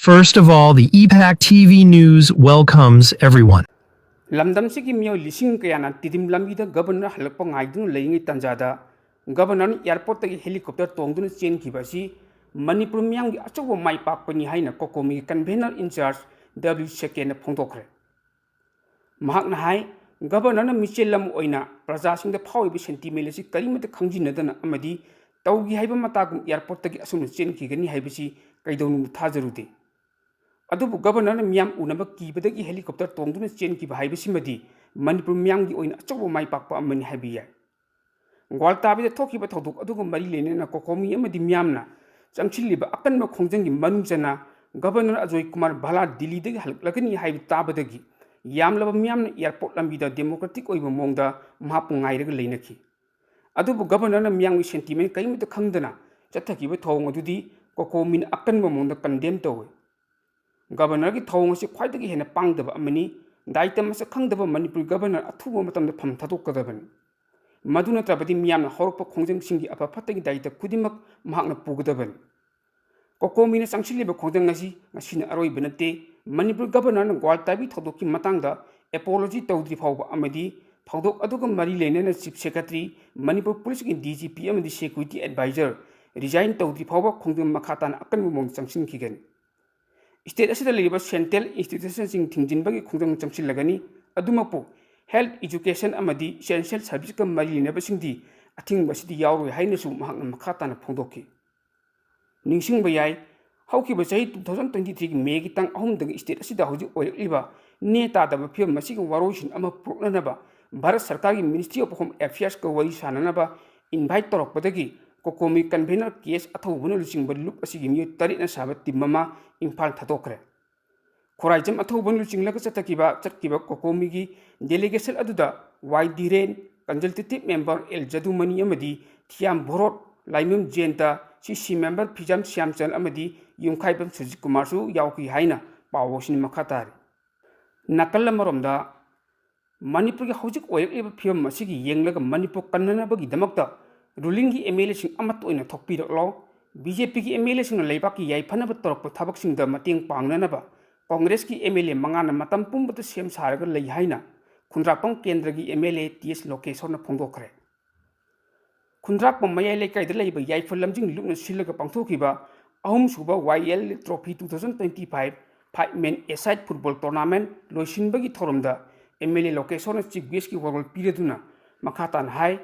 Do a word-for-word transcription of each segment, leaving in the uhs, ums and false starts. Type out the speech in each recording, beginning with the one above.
First of all, the E PAC T V News welcomes everyone. ꯂꯝꯗꯝꯁꯤꯒꯤ ꯃꯤꯑꯣꯏ ꯂꯤꯁꯤꯡ ꯀꯌꯥꯅ ꯇꯤꯗꯤꯝ ꯂꯝꯕꯤꯗ ꯒꯕꯔꯅꯔ ꯍꯜꯂꯛꯄ ꯉꯥꯏꯗꯨꯅ ꯂꯩꯔꯤꯉꯩ ꯇꯥꯟꯖꯥꯗ, ꯒꯕꯔꯅꯔꯅ ꯑꯦꯌꯥꯔꯄꯣꯔꯠꯇꯒꯤ ꯍꯦꯂꯤꯀꯣꯞꯇꯔ ꯇꯣꯡꯗꯨꯅ ꯆꯦꯟꯈꯤꯕ ꯑꯁꯤ ꯃꯅꯤꯄꯨꯔ ꯃꯤꯌꯥꯝꯒꯤ ꯑꯆꯧꯕ ꯃꯥꯏ ꯄꯥꯛꯄꯅꯤ ꯍꯥꯏꯅ ꯀꯣꯀꯣꯃꯤꯒꯤ ꯀꯟꯚꯦꯅꯔ ꯏꯟꯆꯥꯔꯖ ꯗꯕ꯭ꯂꯤꯎ ꯁꯦꯀꯦꯟꯅ ꯐꯣꯡꯗꯣꯛꯈ꯭ꯔꯦ꯫ ꯃꯍꯥꯛꯅ ꯍꯥꯏ, ꯒꯕꯔꯅꯔꯅ ꯃꯤꯆꯦꯜ ꯑꯃ ꯑꯣꯏꯅ ꯄ꯭ꯔꯖꯥꯁꯤꯡꯗ ꯐꯥꯎꯔꯤꯕ ꯁꯦꯟꯇꯤꯃꯦꯟ ꯑꯁꯤ ꯀꯔꯤꯃꯠꯇ ꯈꯪꯖꯤꯟꯅꯗꯅ ꯑꯃꯗꯤ ꯇꯧꯈꯤ ꯍꯥꯏꯕ ꯃꯇꯥꯒꯨꯝ ꯑꯦꯌꯥꯔꯄꯣꯔꯠꯇꯒꯤ ꯑꯁꯨꯝꯅ ꯆꯦꯟꯈꯤꯒꯅꯤ ꯍꯥꯏꯕꯁꯤ ꯀꯩꯗꯧꯅꯨꯡꯗ ꯊꯥꯖꯔꯨꯗꯦ꯫ ꯑꯗꯨꯕꯨ ꯒꯕꯔꯅꯔꯅ ꯃꯤꯌꯥꯝ ꯎꯅꯕ ꯀꯤꯕꯗꯒꯤ ꯍꯦꯂꯤꯀꯣꯞꯇꯔ ꯇꯣꯡꯗꯨꯅ ꯆꯦꯟꯈꯤꯕ ꯍꯥꯏꯕꯁꯤꯃꯗꯤ ꯃꯅꯤꯄꯨꯔ ꯃꯤꯌꯥꯝꯒꯤ ꯑꯣꯏꯅ ꯑꯆꯧꯕ ꯃꯥꯏ ꯄꯥꯛꯄ ꯑꯃꯅꯤ ꯍꯥꯏꯕ ꯌꯥꯏ꯫ ꯒ꯭ꯋꯥꯜꯇꯥꯕꯤꯗ ꯊꯣꯛꯈꯤꯕ ꯊꯧꯗꯣꯛ ꯑꯗꯨꯒ ꯃꯔꯤ ꯂꯩꯅꯅ ꯀꯣꯀꯣꯃꯤ ꯑꯃꯗꯤ ꯃꯤꯌꯥꯝꯅ ꯆꯪꯁꯤꯜꯂꯤꯕ ꯑꯀꯟꯕ ꯈꯣꯡꯖꯪꯒꯤ ꯃꯅꯨꯡ ꯆꯟꯅ ꯒꯕꯔꯅꯔ ꯑꯖꯣꯏ ꯀꯨꯃꯥꯔ ꯚꯥꯂꯥ ꯗꯤꯜꯂꯤꯗꯒꯤ ꯍꯜꯂꯛꯂꯒꯅꯤ ꯍꯥꯏꯕ ꯇꯥꯕꯗꯒꯤ ꯌꯥꯝꯂꯕ ꯃꯤꯌꯥꯝꯅ ꯑꯦꯌꯥꯔꯄꯣꯔꯠ ꯂꯝꯕꯤꯗ ꯗꯦꯃꯣꯀ꯭ꯔꯦꯇꯤꯛ ꯑꯣꯏꯕ ꯃꯑꯣꯡꯗ ꯃꯍꯥꯛꯄꯨ ꯉꯥꯏꯔꯒ ꯂꯩꯅꯈꯤ꯫ ꯑꯗꯨꯕꯨ ꯒꯕꯔꯅꯔꯅ ꯃꯤꯌꯥꯝꯒꯤ ꯁꯦꯟꯇꯤꯃꯦꯟ ꯀꯔꯤꯃꯠꯇ ꯈꯪꯗꯅ ꯆꯠꯊꯈꯤꯕ ꯊꯧꯑꯣꯡ ꯑꯗꯨꯗꯤ ꯀꯣꯀꯣꯃꯤꯅ ꯑꯀꯟꯕ ꯃꯑꯣꯡꯗ ꯀꯟꯗꯦꯝ ꯇꯧꯏ꯫ ꯒꯕꯔꯅꯔꯒꯤ ꯊꯧꯑꯣꯡ ꯑꯁꯤ ꯈ꯭ꯋꯥꯏꯗꯒꯤ ꯍꯦꯟꯅ ꯄꯥꯡꯗꯕ ꯑꯃꯅꯤ꯫ ꯗꯥꯌꯤꯠꯇ ꯃꯁꯛ ꯈꯪꯗꯕ ꯃꯅꯤꯄꯨꯔꯤ ꯒꯕꯔꯅꯔ ꯑꯊꯨꯕ ꯃꯇꯝꯗ ꯐꯝ ꯊꯥꯗꯣꯛꯀꯗꯕꯅꯤ꯫ ꯃꯗꯨ ꯅꯠꯇ꯭ꯔꯕꯗꯤ ꯃꯤꯌꯥꯝꯅ ꯍꯧꯔꯛꯄ ꯈꯣꯡꯖꯪꯁꯤꯡꯒꯤ ꯑꯐ ꯐꯠꯇꯒꯤ ꯗꯥꯌꯤꯠꯇ ꯈꯨꯗꯤꯡꯃꯛ ꯃꯍꯥꯛꯅ ꯄꯨꯒꯗꯕꯅꯤ꯫ ꯀꯣꯀꯣꯃꯤꯅ ꯆꯪꯁꯤꯜꯂꯤꯕ ꯈꯣꯡꯖꯪ ꯑꯁꯤ ꯉꯁꯤꯅ ꯑꯔꯣꯏꯕ ꯅꯠꯇꯦ꯫ ꯃꯅꯤꯄꯨꯔ ꯒꯕꯔꯅꯔꯅ ꯒ꯭ꯋꯥꯜꯇꯥꯕꯤ ꯊꯧꯗꯣꯛꯀꯤ ꯃꯇꯥꯡꯗ ꯑꯦꯄꯣꯂꯣꯖꯤ ꯇꯧꯗ꯭ꯔꯤ ꯐꯥꯎꯕ ꯑꯃꯗꯤ ꯊꯧꯗꯣꯛ ꯑꯗꯨꯒ ꯃꯔꯤ ꯂꯩꯅꯅ ꯆꯤꯐ ꯁꯦꯀ꯭ꯔꯦꯇꯔꯤ, ꯃꯅꯤꯄꯨꯔ ꯄꯨꯂꯤꯁꯀꯤ ꯗꯤ ꯖꯤ ꯄꯤ ꯑꯃꯗꯤ ꯁꯦꯀ꯭ꯌꯨꯔꯤꯇꯤ ꯑꯦꯗꯚꯥꯏꯖꯔ ꯔꯤꯖꯥꯏꯟ ꯇꯧꯗ꯭ꯔꯤ ꯐꯥꯎꯕ ꯈꯣꯡꯖꯪ ꯃꯈꯥ ꯇꯥꯅ ꯑꯀꯟꯕ ꯃꯑꯣꯡꯗ ꯆꯪꯁꯤꯟꯈꯤꯒꯅꯤ꯫ ꯁ꯭ꯇꯦꯠ ꯑꯁꯤꯗ ꯂꯩꯔꯤꯕ ꯁꯦꯟꯇ꯭ꯔꯦꯜ ꯏꯟꯁꯇꯤꯇ꯭ꯌꯨꯁꯟꯁꯤꯡ ꯊꯤꯡꯖꯤꯟꯕꯒꯤ ꯈꯣꯡꯖꯪ ꯆꯪꯁꯤꯜꯂꯒꯅꯤ꯫ ꯑꯗꯨꯃꯛꯄꯨ, ꯍꯦꯜꯊ, ꯏꯖꯨꯀꯦꯁꯟ ꯑꯃꯗꯤ ꯏꯁꯦꯟꯁꯤꯌꯦꯜ ꯁꯔꯚꯤꯁꯀ ꯃꯔꯤ ꯂꯩꯅꯕꯁꯤꯡꯗꯤ ꯑꯊꯤꯡꯕ ꯑꯁꯤꯗꯤ ꯌꯥꯎꯔꯣꯏ ꯍꯥꯏꯅꯁꯨ ꯃꯍꯥꯛꯅ ꯃꯈꯥ ꯇꯥꯅ ꯐꯣꯡꯗꯣꯛꯈꯤ꯫ ꯅꯤꯡꯁꯤꯡꯕ ꯌꯥꯏ, ꯍꯧꯈꯤꯕ ꯆꯍꯤ two thousand twenty threeꯒꯤ ꯃꯦꯒꯤ ꯇꯥꯡ ꯑꯍꯨꯝꯗꯒꯤ ꯁ꯭ꯇꯦꯠ ꯑꯁꯤꯗ ꯍꯧꯖꯤꯛ ꯑꯣꯏꯔꯛꯂꯤꯕ ꯅꯦ ꯇꯥꯗꯕ ꯐꯤꯕꯝ ꯑꯁꯤꯒꯤ ꯋꯥꯔꯣꯏꯁꯤꯟ ꯑꯃ ꯄꯨꯔꯛꯅꯅꯕ ꯚꯥꯔꯠ ꯁꯔꯀꯥꯔꯒꯤ ꯃꯤꯅꯤꯁꯇ꯭ꯔꯤ ꯑꯣꯐ ꯍꯣꯝ ꯑꯦꯐꯤꯌꯔꯁꯀ ꯋꯥꯔꯤ ꯁꯥꯅꯅꯕ ꯏꯟꯚꯥꯏꯠ ꯇꯧꯔꯛꯄꯗꯒꯤ ꯀꯣꯀꯣꯃꯤ ꯀꯟꯚꯦꯅꯔ ꯀꯦ ꯑꯦꯁ ꯑꯊꯧꯕꯅ ꯂꯨꯆꯤꯡꯕ ꯂꯨꯞ ꯑꯁꯤꯒꯤ ꯃꯤꯑꯣꯏ ꯇꯔꯦꯠꯅ ꯁꯥꯕ ꯇꯤꯝ ꯑꯃ ꯏꯝꯐꯥꯜ ꯊꯥꯗꯣꯛꯈ꯭ꯔꯦ꯫ ꯈꯣꯔꯥꯏꯖꯝ ꯑꯊꯧꯕꯅ ꯂꯨꯆꯤꯡꯂꯒ ꯆꯠꯊꯈꯤꯕ ꯆꯠꯈꯤꯕ ꯀꯣꯀꯣꯃꯤꯒꯤ ꯗꯦꯂꯤꯒꯦꯁꯟ ꯑꯗꯨꯗ ꯋꯥꯏ ꯗꯤꯔꯦꯟ, ꯀꯟꯁꯜꯇꯦꯇꯤꯚ ꯃꯦꯝꯕꯔ ꯑꯦꯜ ꯖꯗꯨꯃꯅꯤ ꯑꯃꯗꯤ ꯊꯤꯌꯥꯝ ꯚꯣꯔꯣꯠ, ꯂꯥꯏꯃꯌꯨꯝ ꯖꯌꯟꯇ, ꯁꯤ ꯁꯤ ꯃꯦꯝꯕꯔ ꯐꯤꯖꯥꯝ ꯁ꯭ꯌꯥꯝꯆꯟ ꯑꯃꯗꯤ ꯌꯨꯝꯈꯥꯏꯕꯝ ꯁꯨꯖꯤꯠ ꯀꯨꯃꯥꯔꯁꯨ ꯌꯥꯎꯈꯤ ꯍꯥꯏꯅ ꯄꯥꯎ ꯑꯁꯤꯅ ꯃꯈꯥ ꯇꯥꯔꯤ꯫ ꯅꯥꯀꯜ ꯑꯃꯔꯣꯝꯗ, ꯃꯅꯤꯄꯨꯔꯒꯤ ꯍꯧꯖꯤꯛ ꯑꯣꯏꯔꯛꯂꯤꯕ ꯐꯤꯕꯝ ꯑꯁꯤꯒꯤ ꯌꯦꯡꯂꯒ ꯃꯅꯤꯄꯨꯔ ꯀꯟꯅꯅꯕꯒꯤꯗꯃꯛꯇ ꯔꯨꯂꯤꯡꯒꯤ ꯑꯦꯝ ꯑꯦꯜ ꯑꯦꯁꯤꯡ ꯑꯃꯠꯇ ꯑꯣꯏꯅ ꯊꯣꯛꯄꯤꯔꯛꯂꯣ, ꯕꯤ ꯖꯦ ꯄꯤꯒꯤ ꯑꯦꯝ ꯑꯦꯜ ꯑꯦꯁꯤꯡꯅ ꯂꯩꯕꯥꯛꯀꯤ ꯌꯥꯏꯐꯅꯕ ꯇꯧꯔꯛꯄ ꯊꯕꯛꯁꯤꯡꯗ ꯃꯇꯦꯡ ꯄꯥꯡꯅꯅꯕ ꯀꯣꯡꯒ꯭ꯔꯦꯁꯀꯤ ꯑꯦꯝ ꯑꯦꯜ ꯑꯦ ꯃꯉꯥꯅ ꯃꯇꯝ ꯄꯨꯝꯕꯗ ꯁꯦꯝ ꯁꯥꯔꯒ ꯂꯩ ꯍꯥꯏꯅ ꯈꯨꯟꯗ꯭ꯔꯥꯛꯄꯝ ꯀꯦꯟꯗ꯭ꯔꯒꯤ M L A T S ꯂꯣꯀꯦꯁꯣꯔꯅ ꯐꯣꯡꯗꯣꯛꯈ꯭ꯔꯦ꯫ ꯈꯨꯟꯗ꯭ꯔꯥꯛꯄꯝ ꯃꯌꯥꯏ ꯂꯩꯀꯥꯏꯗ ꯂꯩꯕ ꯌꯥꯏꯐ ꯂꯝꯖꯤꯡ ꯂꯨꯞꯅ ꯁꯤꯜꯂꯒ ꯄꯥꯡꯊꯣꯛꯈꯤꯕ ꯑꯍꯨꯝꯁꯨꯕ Y L trophy two thousand twenty five five men a side football tournament ꯂꯣꯏꯁꯤꯟꯕꯒꯤ ꯊꯧꯔꯝꯗ ꯑꯦꯝ ꯑꯦꯜ ꯑꯦ ꯂꯣꯀꯦꯁꯣꯔꯅ ꯆꯤꯐ ꯒꯦꯁꯀꯤ ꯋꯥꯔꯣꯜ ꯄꯤꯔꯗꯨꯅ ꯃꯈꯥ ꯇꯥꯅ ꯍꯥꯏ,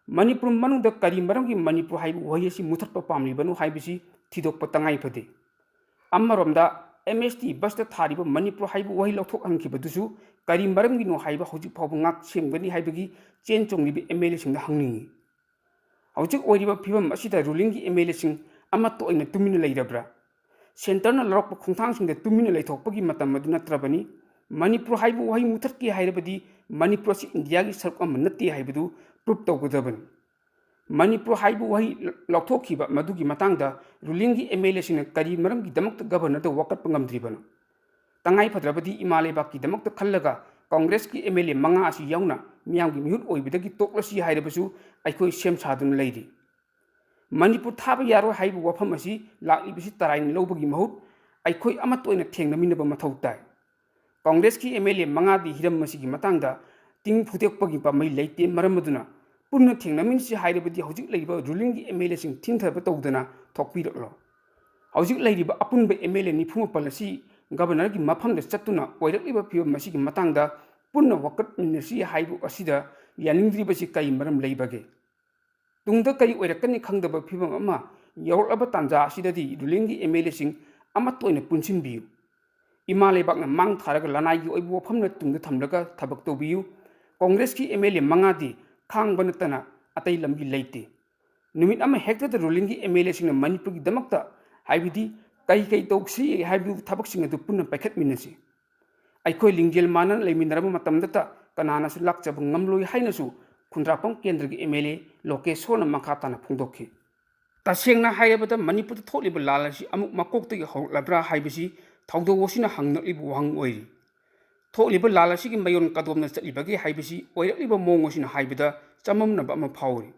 ꯃꯅꯤꯄꯨꯔ ꯃꯅꯨꯡꯗ ꯀꯔꯤ ꯃꯔꯝꯒꯤ ꯃꯅꯤꯄꯨꯔ ꯍꯥꯏꯕ ꯋꯥꯍꯩ ꯑꯁꯤ ꯃꯨꯊꯠꯄ ꯄꯥꯝꯂꯤꯕꯅꯣ ꯍꯥꯏꯕꯁꯤ ꯊꯤꯗꯣꯛꯄ ꯇꯉꯥꯏ ꯐꯗꯦ꯫ ꯑꯃꯔꯣꯝꯗ ꯑꯦꯝ ꯑꯦꯁ ꯇꯤ ꯕꯁꯇ ꯊꯥꯔꯤꯕ ꯃꯅꯤꯄꯨꯔ ꯍꯥꯏꯕ ꯋꯥꯍꯩ ꯂꯧꯊꯣꯛꯍꯟꯈꯤꯕꯗꯨꯁꯨ ꯀꯔꯤ ꯃꯔꯝꯒꯤꯅꯣ ꯍꯥꯏꯕ ꯍꯧꯖꯤꯛ ꯐꯥꯎꯕ ꯉꯥꯛ ꯁꯦꯝꯒꯅꯤ ꯍꯥꯏꯕꯒꯤ ꯆꯦꯟ ꯆꯣꯡꯂꯤꯕ ꯑꯦꯝ ꯑꯦꯜ ꯑꯦꯁꯤꯡꯗ ꯍꯪꯅꯤꯡꯏ꯫ ꯍꯧꯖꯤꯛ ꯑꯣꯏꯔꯤꯕ ꯐꯤꯕꯝ ꯑꯁꯤꯗ ꯔꯨꯂꯤꯡꯒꯤ ꯑꯦꯝ ꯑꯦꯜ ꯑꯦꯁꯤꯡ ꯑꯃꯠꯇ ꯑꯣꯏꯅ ꯇꯨꯃꯤꯟꯅ ꯂꯩꯔꯕ꯭ꯔꯥ? ꯁꯦꯟꯇꯔꯅ ꯂꯧꯔꯛꯄ ꯈꯣꯡꯊꯥꯡꯁꯤꯡꯗ ꯇꯨꯃꯤꯟꯅ ꯂꯩꯊꯣꯛꯄꯒꯤ ꯃꯇꯝ ꯑꯗꯨ ꯅꯠꯇ꯭ꯔꯕꯅꯤ꯫ ꯃꯅꯤꯄꯨꯔ ꯍꯥꯏꯕ ꯋꯥꯍꯩ ꯃꯨꯊꯠꯀꯦ ꯍꯥꯏꯔꯕꯗꯤ ꯃꯅꯤꯄꯨꯔ ꯑꯁꯤ ꯏꯟꯗꯤꯌꯥꯒꯤ ꯁꯔꯨꯛ ꯑꯃ ꯅꯠꯇꯦ ꯍꯥꯏꯕꯗꯨ ꯄ꯭ꯔꯨꯞ ꯇꯧꯒꯗꯕꯅꯤ꯫ ꯃꯅꯤꯄꯨꯔ ꯍꯥꯏꯕ ꯋꯥꯍꯩ ꯂꯧꯊꯣꯛꯈꯤꯕ ꯃꯗꯨꯒꯤ ꯃꯇꯥꯡꯗ ꯔꯨꯂꯤꯡꯒꯤ ꯑꯦꯝ ꯑꯦꯜ ꯑꯦꯁꯤꯡꯅ ꯀꯔꯤ ꯃꯔꯝꯒꯤꯗꯃꯛꯇ ꯒꯚꯔꯅꯔꯗ ꯋꯥꯀꯠꯄ ꯉꯝꯗ꯭ꯔꯤꯕꯅꯣ? ꯇꯉꯥꯏ ꯐꯗ꯭ꯔꯕꯗꯤ ꯏꯃꯥ ꯂꯩꯕꯥꯛꯀꯤꯗꯃꯛꯇ ꯈꯜꯂꯒ ꯀꯣꯡꯒ꯭ꯔꯦꯁꯀꯤ ꯑꯦꯝ ꯑꯦꯜ ꯑꯦ ꯃꯉꯥ ꯑꯁꯤ ꯌꯥꯎꯅ ꯃꯤꯌꯥꯝꯒꯤ ꯃꯤꯍꯨꯠ ꯑꯣꯏꯕꯗꯒꯤ ꯇꯣꯛꯂꯁꯤ ꯍꯥꯏꯔꯕꯁꯨ ꯑꯩꯈꯣꯏ ꯁꯦꯝ ꯁꯥꯗꯨꯅ ꯂꯩꯔꯤ꯫ ꯃꯅꯤꯄꯨꯔ ꯊꯥꯕ ꯌꯥꯔꯣꯏ ꯍꯥꯏꯕ ꯋꯥꯐꯝ ꯑꯁꯤ ꯂꯥꯛꯂꯤꯕꯁꯤ ꯇꯔꯥꯏꯅ ꯂꯧꯕꯒꯤ ꯃꯍꯨꯠ ꯑꯩꯈꯣꯏ ꯑꯃꯠꯇ ꯑꯣꯏꯅ ꯊꯦꯡꯅꯃꯤꯟꯅꯕ ꯃꯊꯧ ꯇꯥꯏ꯫ ꯀꯣꯡꯒ꯭ꯔꯦꯁꯀꯤ ꯑꯦꯝ ꯑꯦꯜ ꯑꯦ ꯃꯉꯥꯗꯤ ꯍꯤꯔꯝ ꯑꯁꯤꯒꯤ ꯃꯇꯥꯡꯗ ꯇꯤꯡ ꯐꯨꯗꯦꯛꯄꯒꯤ ꯄꯥꯝꯕꯩ ꯂꯩꯇꯦ꯫ ꯃꯔꯝ ꯑꯗꯨꯅ ꯄꯨꯟꯅ ꯊꯦꯡꯅꯃꯤꯟꯅꯁꯤ ꯍꯥꯏꯔꯕꯗꯤ ꯍꯧꯖꯤꯛ ꯂꯩꯔꯤꯕ ꯔꯨꯂꯤꯡꯒꯤ ꯑꯦꯝ ꯑꯦꯜ ꯑꯦꯁꯤꯡ ꯊꯤꯟꯊꯕ ꯇꯧꯗꯅ ꯊꯣꯛꯄꯤꯔꯛꯂꯣ꯫ ꯍꯧꯖꯤꯛ ꯂꯩꯔꯤꯕ ꯑꯄꯨꯟꯕ ꯑꯦꯝ ꯑꯦꯜ ꯑꯦ ꯅꯤꯐꯨ ꯃꯥꯄꯜ ꯑꯁꯤ ꯒꯚꯔꯅꯔꯒꯤ ꯃꯐꯝꯗ ꯆꯠꯇꯨꯅ ꯑꯣꯏꯔꯛꯂꯤꯕ ꯐꯤꯕꯝ ꯑꯁꯤꯒꯤ ꯃꯇꯥꯡꯗ ꯄꯨꯟꯅ ꯋꯥꯀꯠꯃꯤꯟꯅꯁꯤ ꯍꯥꯏꯕ ꯑꯁꯤꯗ ꯌꯥꯅꯤꯡꯗ꯭ꯔꯤꯕꯁꯤ ꯀꯔꯤ ꯃꯔꯝ ꯂꯩꯕꯒꯦ? ꯇꯨꯡꯗ ꯀꯔꯤ ꯑꯣꯏꯔꯛꯀꯅꯤ ꯈꯪꯗꯕ ꯐꯤꯕꯝ ꯑꯃ ꯌꯧꯔꯛꯂꯕ ꯇꯥꯟꯖꯥ ꯑꯁꯤꯗꯗꯤ ꯔꯨꯂꯤꯡꯒꯤ ꯑꯦꯝ ꯑꯦꯜ ꯑꯦꯁꯤꯡ ꯑꯃꯠꯇ ꯑꯣꯏꯅ ꯄꯨꯟꯁꯤꯟꯕꯤꯌꯨ꯫ ꯏꯃꯥ ꯂꯩꯕꯥꯛꯅ ꯃꯥꯡ ꯊꯥꯔꯒ ꯂꯅꯥꯏꯒꯤ ꯑꯣꯏꯕ ꯋꯥꯐꯝꯅ ꯇꯨꯡꯗ ꯊꯝꯂꯒ ꯊꯕꯛ ꯇꯧꯕꯤꯌꯨ꯫ ꯀꯣꯡꯒ꯭ꯔꯦꯁꯀꯤ ꯑꯦꯝ ꯑꯦꯜ ꯑꯦ ꯃꯉꯥꯗꯤ ꯈꯥꯡꯕ ꯅꯠꯇꯅ ꯑꯇꯩ ꯂꯝꯕꯤ ꯂꯩꯇꯦ꯫ ꯅꯨꯃꯤꯠ ꯑꯃ ꯍꯦꯛꯇꯗ ꯔꯨꯂꯤꯡꯒꯤ ꯑꯦꯝ ꯑꯦꯜ ꯑꯦꯁꯤꯡꯅ ꯃꯅꯤꯄꯨꯔꯒꯤꯗꯃꯛꯇ ꯍꯥꯏꯕꯗꯤ ꯀꯩ ꯀꯩ ꯇꯧꯁꯤ ꯍꯥꯏꯕ ꯊꯕꯛꯁꯤꯡ ꯑꯗꯨ ꯄꯨꯟꯅ ꯄꯥꯏꯈꯠꯃꯤꯟꯅꯁꯤ꯫ ꯑꯩꯈꯣꯏ ꯂꯤꯡꯖꯦꯜ ꯃꯥꯟꯅꯅ ꯂꯩꯃꯤꯟꯅꯔꯕ ꯃꯇꯝꯗꯇ ꯀꯅꯥꯅꯁꯨ ꯂꯥꯛꯆꯕ ꯉꯝꯂꯣꯏ ꯍꯥꯏꯅꯁꯨ ꯈꯨꯟꯗ꯭ꯔꯥꯛꯄꯝ ꯀꯦꯟꯗ꯭ꯔꯒꯤ ꯑꯦꯝ ꯑꯦꯜ ꯑꯦ ꯂꯣꯀꯦꯁꯣꯔꯅ ꯃꯈꯥ ꯇꯥꯅ ꯐꯣꯡꯗꯣꯛꯈꯤ꯫ ꯇꯁꯦꯡꯅ ꯍꯥꯏꯔꯕꯗ ꯃꯅꯤꯄꯨꯔꯗ ꯊꯣꯛꯂꯤꯕ ꯂꯥꯜ ꯑꯁꯤ ꯑꯃꯨꯛ ꯃꯀꯣꯛꯇꯒꯤ ꯍꯧꯔꯛꯂꯕ꯭ꯔꯥ ꯍꯥꯏꯕꯁꯤ ꯊꯧꯗꯣꯛ ꯑꯁꯤꯅ ꯍꯪꯂꯛꯂꯤꯕ ꯋꯥꯍꯪ ꯑꯣꯏꯔꯤ꯫ ꯊꯣꯛꯂꯤꯕ ꯂꯥꯜ ꯑꯁꯤꯒꯤ ꯃꯌꯣꯟ ꯀꯗꯣꯝꯅ ꯆꯠꯂꯤꯕꯒꯦ ꯍꯥꯏꯕꯁꯤ ꯑꯣꯏꯔꯛꯂꯤꯕ ꯃꯑꯣꯡ ꯑꯁꯤꯅ ꯍꯥꯏꯕꯗ ꯆꯃꯝꯅꯕ ꯑꯃ ꯐꯥꯎꯔꯤ꯫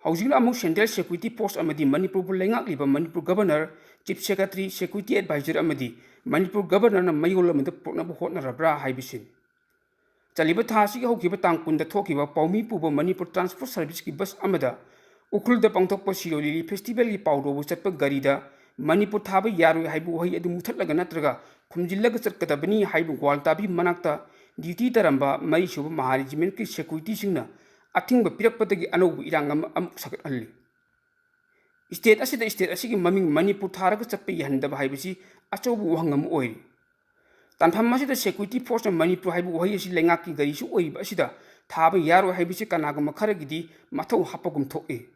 ꯍꯧꯖꯤꯛꯅ ꯑꯃꯨꯛ Central Security Force ꯑꯃꯗꯤ ꯃꯅꯤꯄꯨꯔꯕꯨ ꯂꯩꯉꯥꯛꯂꯤꯕ Manipur Governor, Chief Secretary, Security Advisor ꯑꯃꯗꯤ ꯃꯅꯤꯄꯨꯔ Governorꯅ ꯃꯌꯣꯜ ꯑꯃꯗ ꯄꯨꯔꯛꯅꯕ ꯍꯣꯠꯅꯔꯕ꯭ꯔꯥ ꯍꯥꯏꯕꯁꯤꯅꯤ꯫ ꯆꯠꯂꯤꯕ ꯊꯥ ꯑꯁꯤꯒꯤ ꯍꯧꯈꯤꯕ ꯇꯥꯡ ꯀꯨꯟꯗ ꯊꯣꯛꯈꯤꯕ ꯄꯥꯎꯃꯤ ꯄꯨꯕ ꯃꯅꯤꯄꯨꯔ Transport Serviceꯀꯤ bus ꯑꯃꯗ ꯎꯈ꯭ꯔꯨꯜꯗ ꯄꯥꯡꯊꯣꯛꯄ ꯁꯤꯔꯣꯏ ꯂꯤꯂꯤ festivalꯒꯤ ꯄꯥꯎ ꯂꯧꯕ ꯆꯠꯄ ꯒꯥꯔꯤꯗ ꯃꯅꯤꯄꯨꯔ ꯊꯥꯕ ꯌꯥꯔꯣꯏ ꯍꯥꯏꯕ ꯋꯥꯍꯩ ꯑꯗꯨ ꯃꯨꯊꯠꯂꯒ ꯅꯠꯇ꯭ꯔꯒ ꯈꯨꯝꯖꯤꯜꯂꯒ ꯆꯠꯀꯗꯕꯅꯤ ꯍꯥꯏꯕ ꯒ꯭ꯋꯥꯜꯇꯥꯕꯤ ꯃꯅꯥꯛꯇ duty ꯇꯥꯔꯝꯕ ꯃꯔꯤꯁꯨꯕ ꯃꯍꯥ regimentꯀꯤ securityꯁꯤꯡꯅ ꯑꯊꯤꯡꯕ ꯄꯤꯔꯛꯄꯗꯒꯤ ꯑꯅꯧꯕ ꯏꯔꯥꯡ ꯑꯃ ꯑꯃꯨꯛ ꯁꯥꯒꯠꯍꯜꯂꯤ꯫ State ꯑꯁꯤꯗ state ꯑꯁꯤꯒꯤ ꯃꯃꯤꯡ ꯃꯅꯤꯄꯨꯔ ꯊꯥꯔꯒ ꯆꯠꯄ ꯌꯥꯍꯟꯗꯕ ꯍꯥꯏꯕꯁꯤ ꯑꯆꯧꯕ ꯋꯥꯍꯪ ꯑꯃ ꯑꯣꯏꯔꯤ꯫ ꯇꯥꯟꯐꯝ ꯑꯁꯤꯗ Security Forceꯅ ꯃꯅꯤꯄꯨꯔ ꯍꯥꯏꯕ ꯋꯥꯍꯩ ꯑꯁꯤ ꯂꯩꯉꯥꯛꯀꯤ ꯒꯥꯔꯤꯁꯨ ꯑꯣꯏꯔꯤꯕ ꯑꯁꯤꯗ ꯊꯥꯕ ꯌꯥꯔꯣꯏ ꯍꯥꯏꯕꯁꯤ ꯀꯅꯥꯒꯨꯝꯕ ꯈꯔꯒꯤꯗꯤ ꯃꯊꯧ ꯍꯥꯞꯄꯒꯨꯝ ꯊꯣꯛꯏ꯫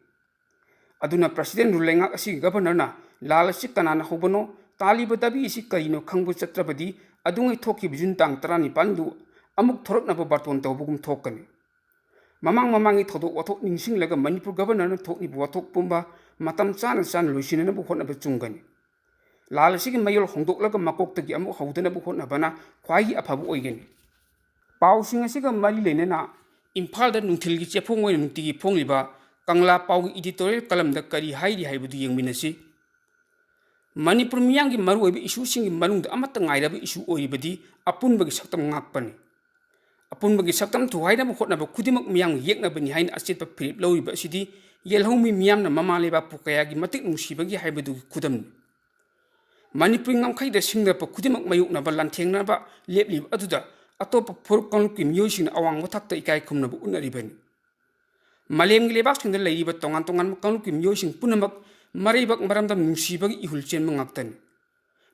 ꯑꯗꯨꯅ President rule ꯂꯩꯉꯥꯛ ꯑꯁꯤꯒꯤ Governorꯅ ꯂꯥꯜ ꯑꯁꯤ ꯀꯅꯥꯅ ꯍꯧꯕꯅꯣ, ꯇꯥꯜꯂꯤꯕ ꯗꯥꯕꯤ ꯑꯁꯤ ꯀꯔꯤꯅꯣ ꯈꯪꯕ ꯆꯠꯇ꯭ꯔꯕꯗꯤ ꯑꯗꯨꯉꯩ ꯊꯣꯛꯈꯤꯕ June ꯇꯥꯡ ꯇꯔꯥꯅꯤꯄꯥꯟꯗꯨ ꯑꯃꯨꯛ ꯊꯣꯔꯛꯅꯕ ꯕꯥꯔꯇꯣꯟ ꯇꯧꯕꯒꯨꯝ ꯊꯣꯛꯀꯅꯤ꯫ ꯃꯃꯥꯡ ꯃꯃꯥꯡꯒꯤ ꯊꯧꯗꯣꯛ ꯋꯥꯊꯣꯛ ꯅꯤꯡꯁꯤꯡꯂꯒ ꯃꯅꯤꯄꯨꯔ Governorꯅ ꯊꯣꯛꯂꯤꯕ ꯋꯥꯊꯣꯛ ꯄꯨꯝꯕ ꯃꯇꯝ ꯆꯥꯅ ꯆꯥꯅ ꯂꯣꯏꯁꯤꯟꯅꯅꯕ ꯍꯣꯠꯅꯕ ꯆꯨꯝꯒꯅꯤ꯫ ꯂꯥꯜ ꯑꯁꯤꯒꯤ ꯃꯌꯣꯜ ꯍꯣꯡꯗꯣꯛꯂꯒ ꯃꯀꯣꯛꯇꯒꯤ ꯑꯃꯨꯛ ꯍꯧꯗꯅꯕ ꯍꯣꯠꯅꯕꯅ ꯈ꯭ꯋꯥꯏꯒꯤ ꯑꯐꯕ ꯑꯣꯏꯒꯅꯤ꯫ ꯄꯥꯎꯁꯤꯡ ꯑꯁꯤꯒ ꯃꯔꯤ ꯂꯩꯅꯅ ꯏꯝꯐꯥꯜꯗ ꯅꯨꯡꯊꯤꯜꯒꯤ ꯆꯦꯐꯣꯡ ꯑꯣꯏꯅ ꯅꯨꯡꯇꯤꯒꯤ ꯐꯣꯡꯂꯤꯕ ꯀꯪꯂꯥ ꯄꯥꯎꯒꯤ editorial columnꯗ ꯀꯔꯤ ꯍꯥꯏꯔꯤ ꯍꯥꯏꯕꯗꯨ ꯌꯦꯡꯃꯤꯟꯅꯁꯤ꯫ ꯃꯅꯤꯄꯨꯔ ꯃꯤꯌꯥꯝꯒꯤ ꯃꯔꯨꯑꯣꯏꯕ issueꯁꯤꯡꯒꯤ ꯃꯅꯨꯡꯗ ꯑꯃꯠꯇ ꯉꯥꯏꯔꯕ issue ꯑꯣꯏꯔꯤꯕꯗꯤ ꯑꯄꯨꯟꯕꯒꯤ ꯁꯛꯇꯝ ꯉꯥꯛꯄꯅꯤ꯫ ꯑꯄꯨꯟꯕꯒꯤ ꯁꯛꯇꯝ ꯊꯨꯒꯥꯏꯅꯕ ꯍꯣꯠꯅꯕ ꯈꯨꯗꯤꯡꯃꯛ ꯃꯤꯌꯥꯝꯒꯤ ꯌꯦꯛꯅꯕꯅꯤ ꯍꯥꯏꯅ ꯑꯆꯦꯠꯄ ꯐꯤꯔꯦꯞ ꯂꯧꯔꯤꯕ ꯑꯁꯤꯗꯤ ꯌꯦꯜꯍꯧꯃꯤ ꯃꯤꯌꯥꯝꯅ ꯃꯃꯥ ꯂꯩꯕꯥꯛꯄꯨ ꯀꯌꯥꯒꯤ ꯃꯇꯤꯛ ꯅꯨꯡꯁꯤꯕꯒꯤ ꯍꯥꯏꯕꯗꯨꯒꯤ ꯈꯨꯗꯝꯅꯤ꯫ ꯃꯅꯤꯄꯨꯔꯤ ꯉꯝꯈꯩꯗ ꯁꯤꯡꯅꯔꯛꯄ ꯈꯨꯗꯤꯡꯃꯛ ꯃꯥꯌꯣꯛꯅꯕ ꯂꯥꯟꯊꯦꯡꯅꯕ ꯂꯦꯞꯂꯤꯕ ꯑꯗꯨꯗ ꯑꯇꯣꯞꯄ ꯐꯨꯔꯨꯞ ꯀꯥꯡꯂꯨꯞꯀꯤ ꯃꯤꯑꯣꯏꯁꯤꯡꯅ ꯑꯋꯥꯡꯕ ꯊꯥꯛꯇ ꯏꯀꯥꯏ ꯈꯨꯝꯅꯕ ꯎꯠꯅꯔꯤꯕꯅꯤ꯫ ꯃꯥꯂꯦꯝꯒꯤ ꯂꯩꯕꯥꯛꯁꯤꯡꯗ ꯂꯩꯔꯤꯕ ꯇꯣꯉꯥꯟ ꯇꯣꯉꯥꯟꯕ ꯀꯥꯡꯂꯨꯞꯀꯤ ꯃꯤꯑꯣꯏꯁꯤꯡ ꯄꯨꯝꯅꯃꯛ ꯃꯔꯩꯕꯥꯛ ꯃꯔꯝꯗꯝ ꯅꯨꯡꯁꯤꯕꯒꯤ ꯏꯍꯨꯜ ꯆꯦꯟꯕ ꯉꯥꯛꯇꯅꯤ꯫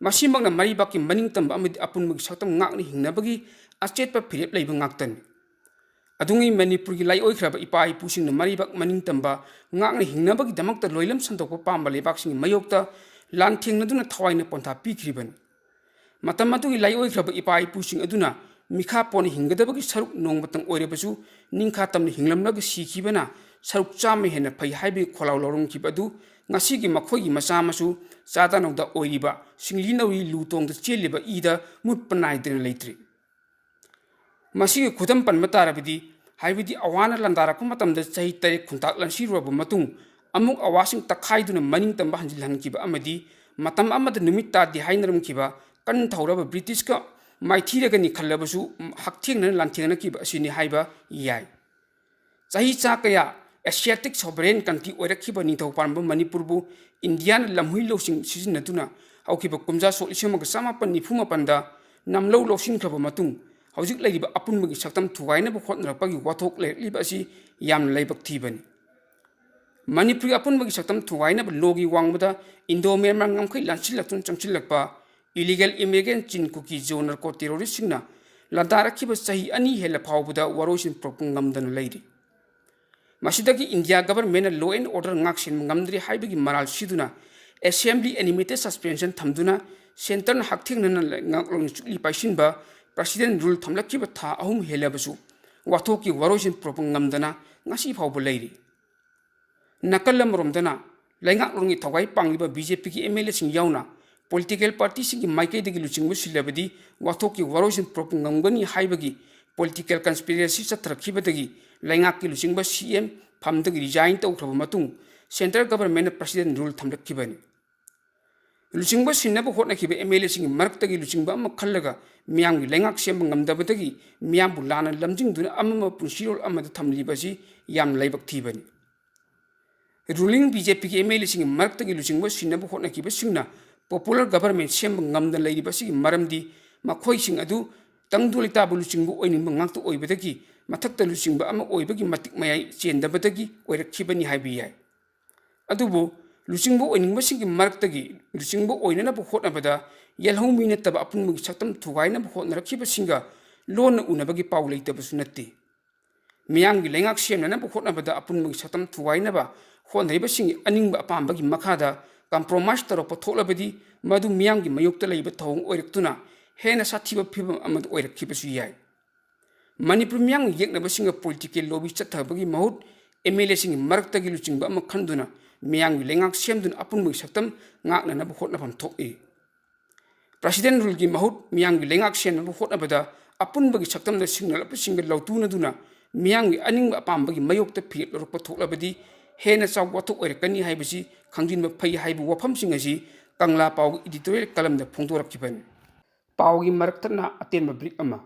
ꯃꯁꯤꯃꯛꯅ ꯃꯔꯩꯕꯥꯛꯀꯤ ꯃꯅꯤꯡ ꯇꯝꯕ ꯑꯃꯗꯤ ꯑꯄꯨꯟꯕꯒꯤ ꯁꯛꯇꯝ ꯉꯥꯛꯅ ꯍꯤꯡꯅꯕꯒꯤ ꯑꯆꯦꯠꯄ ꯐꯤꯔꯦꯞ ꯂꯩꯕ ꯉꯥꯛꯇꯅꯤ꯫ ꯑꯗꯨꯉꯩ ꯃꯅꯤꯄꯨꯔꯒꯤ ꯂꯥꯏꯑꯣꯏꯈ꯭ꯔꯕ ꯏꯄꯥ ꯏꯄꯨꯁꯤꯡꯅ ꯃꯔꯩꯕꯥꯛ ꯃꯅꯤꯡ ꯇꯝꯕ ꯉꯥꯛꯅ ꯍꯤꯡꯅꯕꯒꯤꯗꯃꯛꯇ ꯂꯣꯏꯂꯝ ꯁꯟꯗꯣꯛꯄ ꯄꯥꯝꯕ ꯂꯩꯕꯥꯛꯁꯤꯡꯒꯤ ꯃꯥꯌꯣꯛꯇ ꯂꯥꯟꯊꯦꯡꯅꯗꯨꯅ ꯊꯋꯥꯏꯅ ꯄꯣꯟꯊꯥ ꯄꯤꯈ꯭ꯔꯤꯕꯅꯤ꯫ ꯃꯇꯝ ꯑꯗꯨꯒꯤ ꯂꯥꯏꯑꯣꯏꯈ꯭ꯔꯕ ꯏꯄꯥ ꯏꯄꯨꯁꯤꯡ ꯑꯗꯨꯅ ꯃꯤꯈꯥ ꯄꯣꯟꯅ ꯍꯤꯡꯒꯗꯕꯒꯤ ꯁꯔꯨꯛ ꯅꯣꯡꯃꯇꯪ ꯑꯣꯏꯔꯕꯁꯨ ꯅꯤꯡꯈꯥ ꯇꯝꯅ ꯍꯤꯡꯂꯝꯂꯒ ꯁꯤꯈꯤꯕꯅ ꯁꯔꯨꯛ ꯆꯥꯝꯃ ꯍꯦꯟꯅ ꯐꯩ ꯍꯥꯏꯕꯒꯤ ꯈꯣꯜꯂꯥꯎ ꯂꯧꯔꯝꯈꯤꯕ ꯑꯗꯨ ꯉꯁꯤꯒꯤ ꯃꯈꯣꯏꯒꯤ ꯃꯆꯥ ꯃꯁꯨ ꯆꯥꯗꯥ ꯅꯧꯗꯥ ꯑꯣꯏꯔꯤꯕ ꯁꯤꯡꯂꯤ ꯅꯥꯎꯔꯤ ꯂꯨ ꯇꯣꯡꯗ ꯆꯦꯜꯂꯤꯕ ꯏꯗ ꯃꯨꯠꯄ ꯅꯥꯏꯗꯅ ꯂꯩꯇ꯭ꯔꯤ꯫ ꯃꯁꯤꯒꯤ ꯈꯨꯗꯝ ꯄꯟꯕ ꯇꯥꯔꯕꯗꯤ ꯍꯥꯏꯕꯗꯤ ꯑꯋꯥꯅ ꯂꯥꯟꯗꯥꯔꯛꯄ ꯃꯇꯝꯗ ꯆꯍꯤ ꯇꯔꯦꯠ ꯈꯨꯟꯇꯥꯛ ꯂꯥꯟꯁꯤꯔꯨꯔꯕ ꯃꯇꯨꯡ, ꯑꯃꯨꯛ ꯑꯋꯥꯁꯤꯡ ꯇꯛꯈꯥꯏꯗꯨꯅ ꯃꯅꯤꯡꯇꯝꯕ ꯍꯟꯖꯤꯜꯍꯟꯈꯤꯕ ꯑꯃꯗꯤ ꯃꯇꯝ ꯑꯃꯗ ꯅꯨꯃꯤꯠ ꯇꯥꯗꯦ ꯍꯥꯏꯅꯔꯝꯈꯤꯕ ꯀꯟ ꯊꯧꯔꯕ ꯕ꯭ꯔꯤꯇꯤꯁꯀ ꯃꯥꯏꯊꯤꯔꯒꯅꯤ ꯈꯜꯂꯕꯁꯨ ꯍꯛꯊꯦꯡꯅꯅ ꯂꯥꯟꯊꯦꯡꯅꯈꯤꯕ ꯑꯁꯤꯅꯤ ꯍꯥꯏꯕ ꯌꯥꯏ꯫ ꯆꯍꯤ ꯆꯥ ꯀꯌꯥ ꯑꯦꯁꯤꯌꯥꯇꯤꯛ ꯁꯣꯚꯔꯦꯟ ꯀꯟꯇ꯭ꯔꯤ ꯑꯣꯏꯔꯛꯈꯤꯕ ꯅꯤꯡꯊꯧ ꯄꯥꯟꯕ ꯃꯅꯤꯄꯨꯔꯕꯨ ꯏꯟꯗꯤꯌꯥꯅ ꯂꯝꯍꯨꯏ ꯂꯧꯁꯤꯡ ꯁꯤꯖꯤꯟꯅꯗꯨꯅ ꯍꯧꯈꯤꯕ ꯀꯨꯝꯖꯥ ꯁꯣꯛ ꯂꯤꯁꯤꯡ ꯑꯃꯒ ꯆꯥꯃꯥꯄꯟ ꯅꯤꯐꯨ ꯃꯥꯄꯟꯗ ꯅꯝꯂꯧ ꯂꯧꯁꯤꯟꯈ꯭ꯔꯕ ꯃꯇꯨꯡ, ꯍꯧꯖꯤꯛ ꯂꯩꯔꯤꯕ ꯑꯄꯨꯟꯕꯒꯤ ꯁꯛꯇꯝ ꯊꯨꯒꯥꯏꯅꯕ ꯍꯣꯠꯅꯔꯛꯄꯒꯤ ꯋꯥꯊꯣꯛ ꯂꯩꯔꯛꯂꯤꯕ ꯑꯁꯤ ꯌꯥꯝꯅ ꯂꯥꯏꯕꯛ ꯊꯤꯕꯅꯤ꯫ ꯃꯅꯤꯄꯨꯔꯒꯤ ꯑꯄꯨꯟꯕꯒꯤ ꯁꯛꯇꯝ ꯊꯨꯒꯥꯏꯅꯕ ꯂꯣꯒꯤ ꯋꯥꯡꯃꯗ ꯏꯟꯗꯣ ꯃ꯭ꯌꯥꯟꯃꯥꯔ ꯉꯝꯈꯩ ꯂꯥꯟꯁꯤꯜꯂꯛꯇꯨꯅ ꯆꯪꯁꯤꯜꯂꯛꯄ, ꯏꯂꯤꯒꯦꯜ ꯏꯃꯤꯒ꯭ꯔꯦꯟ ꯆꯤꯟ ꯀꯨꯀꯤ ꯖꯣ ꯅꯔꯀꯣ ꯇꯦꯔꯣꯔꯤꯁꯁꯤꯡꯅ ꯂꯥꯟꯗꯥꯔꯛꯈꯤꯕ ꯆꯍꯤ ꯑꯅꯤ ꯍꯦꯜꯂ ꯐꯥꯎꯕꯗ ꯋꯥꯔꯣꯏꯁꯤꯟ ꯄꯨꯔꯛꯄ ꯉꯝꯗꯅ ꯂꯩꯔꯤ꯫ ꯃꯁꯤꯗꯒꯤ ꯏꯟꯗꯤꯌꯥ ꯒꯚꯔꯟꯃꯦꯟꯅ law and order ꯉꯥꯛ ꯁꯦꯟꯕ ꯉꯝꯗ꯭ꯔꯦ ꯍꯥꯏꯕꯒꯤ ꯃꯔꯥꯜ ꯁꯤꯗꯨꯅ assembly animated suspension ꯊꯝꯗꯨꯅ centreꯅ ꯍꯛꯊꯦꯡꯅꯅ ꯂꯩꯉꯥꯛꯂꯣꯟ ꯆꯨꯛꯂꯤ ꯄꯥꯏꯁꯤꯟꯕ president rule ꯊꯝꯂꯛꯈꯤꯕ ꯊꯥ ꯑꯍꯨꯝ ꯍꯦꯜꯂꯕꯁꯨ ꯋꯥꯊꯣꯛꯀꯤ ꯋꯥꯔꯣꯏꯁꯤꯟ ꯄꯨꯔꯛꯄ ꯉꯝꯗꯅ ꯉꯁꯤ ꯐꯥꯎꯕ ꯂꯩꯔꯤ꯫ ꯅꯥꯀꯜ ꯑꯃꯔꯣꯝꯗꯅ ꯂꯩꯉꯥꯛꯂꯣꯟꯒꯤ ꯊꯋꯥꯏ ꯄꯥꯡꯂꯤꯕ BJPꯒꯤ MLAꯁꯤꯡ ꯌꯥꯎꯅ political partyꯁꯤꯡꯒꯤ ꯃꯥꯏꯀꯩꯗꯒꯤ ꯂꯨꯆꯤꯡꯕ ꯁꯤꯜꯂꯕꯗꯤ ꯋꯥꯊꯣꯛꯀꯤ ꯋꯥꯔꯣꯏꯁꯤꯟ ꯄꯨꯔꯛꯄ ꯉꯝꯒꯅꯤ ꯍꯥꯏꯕꯒꯤ political conspiracy ꯆꯠꯊꯔꯛꯈꯤꯕꯗꯒꯤ ꯂꯩꯉꯥꯛꯀꯤ ꯂꯨꯆꯤꯡꯕ CM ꯐꯝꯗꯒꯤ resign ꯇꯧꯈ꯭ꯔꯕ ꯃꯇꯨꯡ central governmentꯅ president rule ꯊꯝꯂꯛꯈꯤꯕꯅꯤ꯫ ꯂꯨꯆꯤꯡꯕ ꯁꯤꯟꯅꯕ ꯍꯣꯠꯅꯈꯤꯕ MLAꯁꯤꯡꯒꯤ ꯃꯔꯛꯇꯒꯤ ꯂꯨꯆꯤꯡꯕ ꯑꯃ ꯈꯜꯂꯒ ꯃꯤꯌꯥꯝꯒꯤ ꯂꯩꯉꯥꯛ ꯁꯦꯝꯕ ꯉꯝꯗꯕꯗꯒꯤ ꯃꯤꯌꯥꯝꯕꯨ ꯂꯥꯟꯅ ꯂꯝꯖꯤꯡꯗꯨꯅ ꯑꯃꯝꯕ ꯄꯨꯟꯁꯤꯔꯣꯜ ꯑꯃꯗ ꯊꯝꯂꯤꯕ ꯑꯁꯤ ꯌꯥꯝꯅ ꯂꯥꯏꯕꯛ ꯊꯤꯕꯅꯤ꯫ Ruling BJPꯒꯤ MLAꯁꯤꯡꯒꯤ ꯃꯔꯛꯇꯒꯤ ꯂꯨꯆꯤꯡꯕ ꯁꯤꯟꯅꯕ ꯍꯣꯠꯅꯈꯤꯕꯁꯤꯡꯅ popular government ꯁꯦꯝꯕ ꯉꯝꯗꯅ ꯂꯩꯔꯤꯕ ꯑꯁꯤꯒꯤ ꯃꯔꯝꯗꯤ ꯃꯈꯣꯏꯁꯤꯡ ꯑꯗꯨ ꯇꯪꯗꯨ ꯂꯩꯇꯥꯕ ꯂꯨꯆꯤꯡꯕ ꯑꯣꯏꯅꯤꯡꯕ ꯉꯥꯛꯇ ꯑꯣꯏꯕꯗꯒꯤ ꯃꯊꯛꯇ ꯂꯨꯆꯤꯡꯕ ꯑꯃ ꯑꯣꯏꯕꯒꯤ ꯃꯇꯤꯛ ꯃꯌꯥꯏ ꯆꯦꯟꯗꯕꯗꯒꯤ ꯑꯣꯏꯔꯛꯈꯤꯕꯅꯤ ꯍꯥꯏꯕ ꯌꯥꯏ꯫ ꯑꯗꯨꯕꯨ ꯂꯨꯆꯤꯡꯕ ꯑꯣꯏꯅꯤꯡꯕꯁꯤꯡꯒꯤ ꯃꯔꯛꯇꯒꯤ ꯂꯨꯆꯤꯡꯕ ꯑꯣꯏꯅꯅꯕ ꯍꯣꯠꯅꯕꯗ ꯌꯦꯜꯍꯧꯃꯤ ꯅꯠꯇꯕ ꯑꯄꯨꯟꯕꯒꯤ ꯁꯛꯇꯝ ꯊꯨꯒꯥꯏꯅꯕ ꯍꯣꯠꯅꯔꯛꯈꯤꯕꯁꯤꯡꯒ ꯂꯣꯟꯅ ꯎꯅꯕꯒꯤ ꯄꯥꯎ ꯂꯩꯇꯕꯁꯨ ꯅꯠꯇꯦ꯫ ꯃꯤꯌꯥꯝꯒꯤ ꯂꯩꯉꯥꯛ ꯁꯦꯝꯅꯅꯕ ꯍꯣꯠꯅꯕꯗ ꯑꯄꯨꯟꯕꯒꯤ ꯁꯛꯇꯝ ꯊꯨꯒꯥꯏꯅꯕ ꯍꯣꯠꯅꯔꯤꯕꯁꯤꯡꯒꯤ ꯑꯅꯤꯡꯕ ꯑꯄꯥꯝꯕꯒꯤ ꯃꯈꯥꯗ compromise ꯇꯧꯔꯛꯄ ꯊꯣꯛꯂꯕꯗꯤ ꯃꯗꯨ ꯃꯤꯌꯥꯝꯒꯤ ꯃꯥꯌꯣꯛꯇ ꯂꯩꯕ ꯊꯧꯑꯣꯡ ꯑꯣꯏꯔꯛꯇꯨꯅ ꯍꯦꯟꯅ ꯁꯥꯊꯤꯕ ꯐꯤꯚꯝ ꯑꯃꯗ ꯑꯣꯏꯔꯛꯈꯤꯕꯁꯨ ꯌꯥꯏ꯫ ꯃꯅꯤꯄꯨꯔ ꯃꯤꯌꯥꯝꯒꯤ ꯌꯦꯛꯅꯕꯁꯤꯡꯒ political lobby ꯆꯠꯊꯕꯒꯤ ꯃꯍꯨꯠ MLAꯁꯤꯡꯒꯤ ꯃꯔꯛꯇꯒꯤ ꯂꯨꯆꯤꯡꯕ ꯑꯃ ꯈꯟꯗꯨꯅ ꯃꯤꯌꯥꯝꯒꯤ ꯂꯩꯉꯥꯛ ꯁꯦꯝꯗꯨꯅ ꯑꯄꯨꯟꯕꯒꯤ ꯁꯛꯇꯝ ꯉꯥꯛꯅꯅꯕ ꯍꯣꯠꯅꯐꯝ ꯊꯣꯛꯏ꯫ President ruleꯒꯤ ꯃꯍꯨꯠ ꯃꯤꯌꯥꯝꯒꯤ ꯂꯩꯉꯥꯛ ꯁꯦꯝꯅꯕ ꯍꯣꯠꯅꯕꯗ ꯑꯄꯨꯟꯕꯒꯤ ꯁꯛꯇꯝꯗ ꯁꯤꯡꯅꯔꯛꯄꯁꯤꯡꯒ ꯂꯧꯇꯨꯅꯗꯨꯅ ꯃꯤꯌꯥꯝꯒꯤ ꯑꯅꯤꯡꯕ ꯑꯄꯥꯝꯕꯒꯤ ꯃꯥꯌꯣꯛꯇ ꯐꯤꯔꯦꯞ ꯂꯧꯔꯛꯄ ꯊꯣꯛꯂꯕꯗꯤ ꯍꯦꯟꯅ ꯆꯥꯎꯕ ꯋꯥꯊꯣꯛ ꯑꯣꯏꯔꯛꯀꯅꯤ ꯍꯥꯏꯕꯁꯤ ꯈꯪꯖꯤꯟꯕ ꯐꯩ ꯍꯥꯏꯕ ꯋꯥꯐꯝꯁꯤꯡ ꯑꯁꯤ ꯀꯪꯂꯥ ꯄꯥꯎꯒꯤ editorial columnꯗ ꯐꯣꯡꯗꯣꯔꯛꯈꯤꯕꯅꯤ꯫ ꯄꯥꯎꯒꯤ ꯃꯔꯛ ꯊꯠꯅ ꯑꯇꯦꯟꯕ brief ꯑꯃ꯫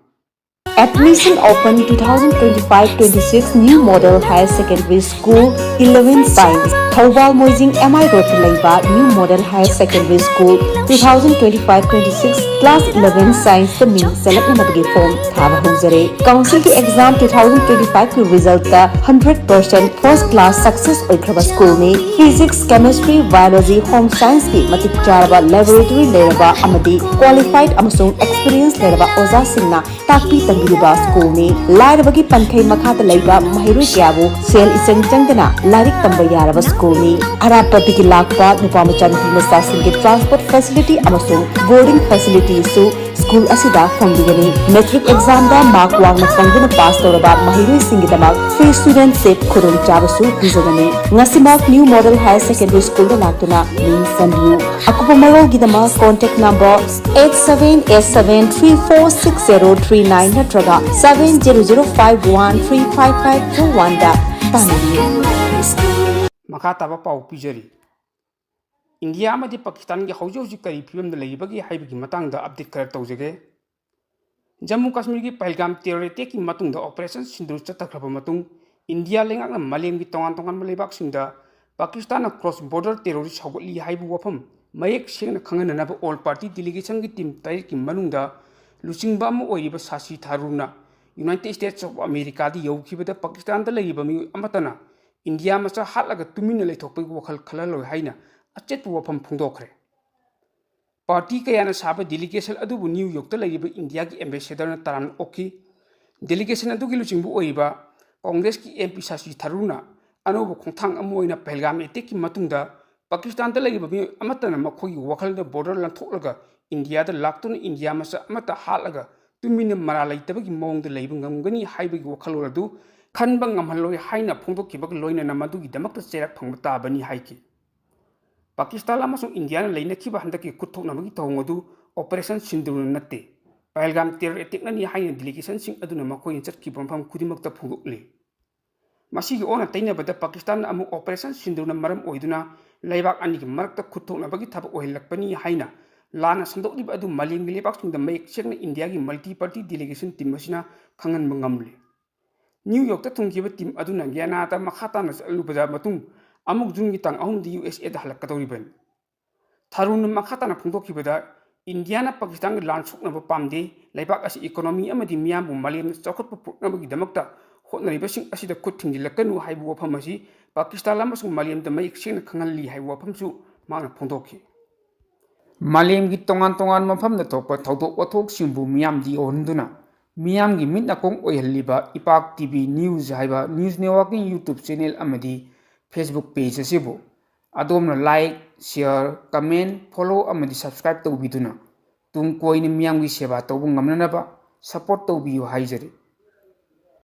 Admission open two thousand twenty-five twenty-six New Model Higher Secondary School eleven Science, Thoubal Moijing M I Roadꯇ ꯂꯩꯕ New Model Higher Secondary School two thousand twenty-five twenty-six Class eleven Scienceꯇ ꯃꯤꯡ ꯆꯜꯂꯛꯅꯅꯕꯒꯤ form ꯊꯥꯕ ꯍꯧꯖꯔꯦ꯫ Councilꯒꯤ exam twenty twenty-fiveꯀꯤ resultꯇ hundred percent first class success ꯑꯣꯏꯈ꯭ꯔꯕ schoolꯅꯤ꯫ Physics, Chemistry, Biology, Home Scienceꯀꯤ ꯃꯇꯤꯛ ꯆꯥꯔꯕ laboratory ꯂꯩꯔꯕ ꯑꯃꯗꯤ qualified ꯑꯃꯁꯨꯡ experience ꯂꯩꯔꯕ ꯑꯣꯖꯥꯁꯤꯡꯅ ꯇꯥꯛꯄꯤ ꯇꯝꯕꯤꯔꯤꯕ schoolꯅꯤ꯫ ꯂꯥꯏꯔꯕꯒꯤ ꯄꯟꯈꯩ ꯃꯈꯥꯗ ꯂꯩꯕ ꯃꯍꯩꯔꯣꯏ ꯀꯌꯥꯕꯨ ꯁꯦꯜ ꯏꯆꯪ ꯆꯪꯗꯅ ꯂꯥꯏꯔꯤꯛ ꯇꯝꯕ ꯌꯥꯔꯕ schoolꯅꯤ꯫ ꯑꯔꯥꯞꯄꯗꯒꯤ ꯂꯥꯛꯄ ꯅꯨꯄꯥ ꯃꯆꯥ ꯅꯨꯄꯤ ꯃꯆꯥꯁꯤꯡꯒꯤ transport facility ꯑꯃꯁꯨꯡ boarding facilityꯁꯨ school ꯑꯁꯤꯗ ꯐꯪꯕꯤꯒꯅꯤ꯫ Matric examꯗ mark ꯋꯥꯡꯅ ꯐꯪꯗꯨꯅ pass ꯇꯧꯔꯕ ꯃꯍꯩꯔꯣꯏꯁꯤꯡꯒꯤꯗꯃꯛ free student seat ꯈꯨꯗꯣꯡꯆꯥꯕꯁꯨ ꯄꯤꯖꯒꯅꯤ꯫ ꯉꯁꯤꯃꯛ New Model Higher Secondary Schoolꯗ ꯂꯥꯛꯇꯨꯅ ꯃꯤꯡ ꯆꯟꯕꯤꯌꯨ꯫ ꯑꯀꯨꯞꯄ ꯃꯔꯣꯜꯒꯤꯗꯃꯛ contact number eight seven eight seven three four six zero three nine ꯅꯠꯇ꯭ꯔꯒ seven zero zero five one three five five four oneꯗ ꯇꯥꯟꯅꯕꯤꯌꯨ꯫ ꯃꯈꯥ ꯇꯥꯕ ꯄꯥꯎ ꯄꯤꯖꯔꯤ꯫ ꯏꯟꯗꯤꯌꯥ ꯑꯃꯗꯤ ꯄꯥꯀꯤꯁꯇꯥꯟꯒꯤ ꯍꯧꯖꯤꯛ ꯍꯧꯖꯤꯛ ꯀꯔꯤ ꯐꯤꯕꯝꯗ ꯂꯩꯔꯤꯕꯒꯦ ꯍꯥꯏꯕꯒꯤ ꯃꯇꯥꯡꯗ update ꯈꯔ ꯇꯧꯖꯒꯦ꯫ ꯖꯝꯃꯨ ꯀꯥꯁꯃꯤꯔꯒꯤ ꯄꯍꯜꯒꯥꯝ terror attackꯀꯤ ꯃꯇꯨꯡꯗ Operation Sindoor ꯆꯠꯊꯈ꯭ꯔꯕ ꯃꯇꯨꯡ, ꯏꯟꯗꯤꯌꯥ ꯂꯩꯉꯥꯛꯅ ꯃꯥꯂꯦꯝꯒꯤ ꯇꯣꯉꯥꯟ ꯇꯣꯉꯥꯟꯕ ꯂꯩꯕꯥꯛꯁꯤꯡꯗ ꯄꯥꯀꯤꯁꯇꯥꯟꯅ cross border terrorist ꯍꯧꯒꯠꯂꯤ ꯍꯥꯏꯕ ꯋꯥꯐꯝ ꯃꯌꯦꯛ ꯁꯦꯡꯅ ꯈꯪꯍꯟꯅꯅꯕ all party delegationꯒꯤ team ꯇꯔꯦꯠꯀꯤ ꯃꯅꯨꯡꯗ ꯂꯨꯆꯤꯡꯕ ꯑꯃ ꯑꯣꯏꯔꯤꯕ ꯁꯥꯁꯤ ꯊꯥꯔꯨꯔꯅ United States of Americaꯗ ꯌꯧꯈꯤꯕꯗ ꯄꯥꯀꯤꯁꯇꯥꯟꯗ ꯂꯩꯔꯤꯕ ꯃꯤꯑꯣꯏ ꯑꯃꯠꯇꯅ ꯏꯟꯗꯤꯌꯥ ꯃꯆꯥ ꯍꯥꯠꯂꯒ ꯇꯨꯃꯤꯟꯅ ꯂꯩꯊꯣꯛꯄꯒꯤ ꯋꯥꯈꯜ ꯈꯜꯍꯜꯂꯣꯏ ꯍꯥꯏꯅ ꯑꯆꯦꯠꯄ ꯋꯥꯐꯝ ꯐꯣꯡꯗꯣꯛꯈ꯭ꯔꯦ꯫ Party ꯀꯌꯥꯅ ꯁꯥꯕ delegation ꯑꯗꯨꯕꯨ New Yorkꯇ ꯂꯩꯔꯤꯕ ꯏꯟꯗꯤꯌꯥꯒꯤ ambassadorꯅ ꯇꯔꯥꯝꯅ ꯑꯣꯛꯈꯤ꯫ Delegation ꯑꯗꯨꯒꯤ ꯂꯨꯆꯤꯡꯕ ꯑꯣꯏꯔꯤꯕ Congressꯀꯤ MP ꯁꯥꯁꯤ ꯊꯥꯔꯨꯔꯅ ꯑꯅꯧꯕ ꯈꯣꯡꯊꯥꯡ ꯑꯃ ꯑꯣꯏꯅ ꯄꯍꯜꯒꯥꯝ attackꯀꯤ ꯃꯇꯨꯡꯗ ꯄꯥꯀꯤꯁꯇꯥꯟꯗ ꯂꯩꯔꯤꯕ ꯃꯤꯑꯣꯏ ꯑꯃꯠꯇꯅ ꯃꯈꯣꯏꯒꯤ ꯋꯥꯈꯜꯗ border ꯂꯥꯟꯊꯣꯛꯂꯒ ꯏꯟꯗꯤꯌꯥꯗ ꯂꯥꯛꯇꯨꯅ ꯏꯟꯗꯤꯌꯥ ꯃꯆꯥ ꯑꯃꯠꯇ ꯍꯥꯠꯂꯒ ꯇꯨꯃꯤꯟꯅ ꯃꯔꯥꯜ ꯂꯩꯇꯕꯒꯤ ꯃꯑꯣꯡꯗ ꯂꯩꯕ ꯉꯝꯒꯅꯤ ꯍꯥꯏꯕꯒꯤ ꯋꯥꯈꯜꯂꯣꯟ ꯑꯗꯨ ꯈꯟꯕ ꯉꯝꯍꯜꯂꯣꯏ ꯍꯥꯏꯅ ꯐꯣꯡꯗꯣꯛꯈꯤꯕꯒ ꯂꯣꯏꯅꯅ ꯃꯗꯨꯒꯤꯗꯃꯛꯇ ꯆꯩꯔꯥꯛ ꯐꯪꯕ ꯇꯥꯕꯅꯤ ꯍꯥꯏꯈꯤ꯫ ꯄꯥꯀꯤꯁꯇꯥꯟ ꯑꯃꯁꯨꯡ ꯏꯟꯗꯤꯌꯥꯅ ꯂꯩꯅꯈꯤꯕ ꯍꯟꯗꯛꯀꯤ ꯈꯨꯠꯊꯣꯛꯅꯕꯒꯤ ꯊꯧꯑꯣꯡ ꯑꯗꯨ Operation Sindoorꯅ ꯅꯠꯇꯦ꯫ ꯄꯍꯜꯒꯥꯝ ꯇꯦꯔꯣꯔ ꯑꯦꯇꯦꯛꯅꯅꯤ ꯍꯥꯏꯅ ꯗꯦꯂꯤꯒꯦꯁꯟꯁꯤꯡ ꯑꯗꯨꯅ ꯃꯈꯣꯏꯅ ꯆꯠꯈꯤꯕ ꯃꯐꯝ ꯈꯨꯗꯤꯡꯃꯛꯇ ꯐꯣꯡꯗꯣꯛꯂꯤ꯫ ꯃꯁꯤꯒꯤ ꯑꯣꯟꯅ ꯇꯩꯅꯕꯗ ꯄꯥꯀꯤꯁꯇꯥꯟꯅ ꯑꯃꯨꯛ ꯑꯣꯄꯔꯦꯁꯟ ꯁꯤꯟꯗꯨꯅ ꯃꯔꯝ ꯑꯣꯏꯗꯨꯅ ꯂꯩꯕꯥꯛ ꯑꯅꯤꯒꯤ ꯃꯔꯛꯇ ꯈꯨꯠꯊꯣꯛꯅꯕꯒꯤ ꯊꯕꯛ ꯑꯣꯏꯍꯜꯂꯛꯄꯅꯤ ꯍꯥꯏꯅ ꯂꯥꯟꯅ ꯁꯟꯗꯣꯛꯂꯤꯕ ꯑꯗꯨ ꯃꯥꯂꯦꯝꯒꯤ ꯂꯩꯕꯥꯛꯁꯤꯡꯗ ꯃꯌꯦꯛ ꯁꯦꯡꯅ ꯏꯟꯗꯤꯌꯥꯒꯤ ꯃꯜꯇꯤ ꯄꯥꯔꯇꯤ ꯗꯦꯂꯤꯒꯦꯁꯟ ꯇꯤꯝ ꯑꯁꯤꯅ ꯈꯪꯍꯟꯕ ꯉꯝꯂꯤ꯫ ꯅ꯭ꯌꯨ ꯌꯣꯔꯛꯇ ꯊꯨꯡꯈꯤꯕ ꯇꯤꯝ ꯑꯗꯨꯅ ꯒ꯭ꯌꯥꯅꯥꯗ ꯃꯈꯥ ꯇꯥꯅ ꯆꯠꯂꯨꯕꯗ ꯃꯇꯨꯡ ꯑꯃꯨꯛ ꯖꯨꯟꯒꯤ ꯇꯥꯡ ꯑꯍꯨꯝꯗ ꯌꯨ ꯑꯦꯁ ꯑꯦꯗ ꯍꯜꯂꯛꯀꯗꯧꯔꯤꯕꯅꯤ꯫ ꯊꯥꯔꯨꯟꯅ ꯃꯈꯥ ꯇꯥꯅ ꯐꯣꯡꯗꯣꯛꯈꯤꯕꯗ, ꯏꯟꯗꯤꯌꯥꯅ ꯄꯥꯀꯤꯁꯇꯥꯟꯒ ꯂꯥꯟ ꯁꯣꯛꯅꯕ ꯄꯥꯝꯗꯦ, ꯂꯩꯕꯥꯛ ꯑꯁꯤ ꯏꯀꯣꯅꯣꯃꯤ ꯑꯃꯗꯤ ꯃꯤꯌꯥꯝꯕꯨ ꯃꯥꯂꯦꯝꯗ ꯆꯥꯎꯈꯠꯄ ꯄꯨꯔꯛꯅꯕꯒꯤꯗꯃꯛꯇ ꯍꯣꯠꯅꯔꯤꯕꯁꯤꯡ ꯑꯁꯤꯗ ꯈꯨꯠ ꯊꯤꯡꯖꯤꯜꯂꯛꯀꯅꯨ ꯍꯥꯏꯕ ꯋꯥꯐꯝ ꯑꯁꯤ ꯄꯥꯀꯤꯁꯇꯥꯟ ꯑꯃꯁꯨꯡ ꯃꯥꯂꯦꯝꯗ ꯃꯌꯦꯛ ꯁꯦꯡꯅ ꯈꯪꯍꯜꯂꯤ ꯍꯥꯏꯕ ꯋꯥꯐꯝꯁꯨ ꯃꯍꯥꯛꯅ ꯐꯣꯡꯗꯣꯛꯈꯤ꯫ ꯃꯥꯂꯦꯝꯒꯤ ꯇꯣꯉꯥꯟ ꯇꯣꯉꯥꯟꯕ ꯃꯐꯝꯗ ꯊꯣꯛꯄ ꯊꯧꯗꯣꯛ ꯋꯥꯊꯣꯛꯁꯤꯡꯕꯨ ꯃꯤꯌꯥꯝꯗ ꯌꯧꯍꯟꯗꯨꯅ ꯃꯤꯌꯥꯝꯒꯤ ꯃꯤꯠ ꯅꯥꯀꯣꯡ ꯑꯣꯏꯍꯜꯂꯤꯕ ꯏꯄꯥꯛ ꯇꯤ ꯚꯤ ꯅ꯭ꯌꯨꯁ ꯍꯥꯏꯕ ꯅ꯭ꯌꯨꯁ ꯅꯦꯠꯋꯥꯔꯛꯀꯤꯡ ꯌꯨꯇ꯭ꯌꯨꯕ ꯆꯦꯅꯦꯜ ꯑꯃꯗꯤ ꯐꯦꯁꯕꯨꯛ ꯄꯦꯖ ꯑꯁꯤꯕꯨ ꯑꯗꯣꯝꯅ ꯂꯥꯏꯛ, ꯁꯤꯌꯔ, ꯀꯃꯦꯟ, ꯐꯣꯂꯣ ꯑꯃꯗꯤ ꯁꯕꯁꯀ꯭ꯔꯥꯏꯕ ꯇꯧꯕꯤꯗꯨꯅ ꯇꯨꯡ ꯀꯣꯏꯅ ꯃꯤꯌꯥꯝꯒꯤ ꯁꯦꯕꯥ ꯇꯧꯕ ꯉꯝꯅꯅꯕ ꯁꯄꯣꯔꯠ ꯇꯧꯕꯤꯌꯨ ꯍꯥꯏꯖꯔꯤ꯫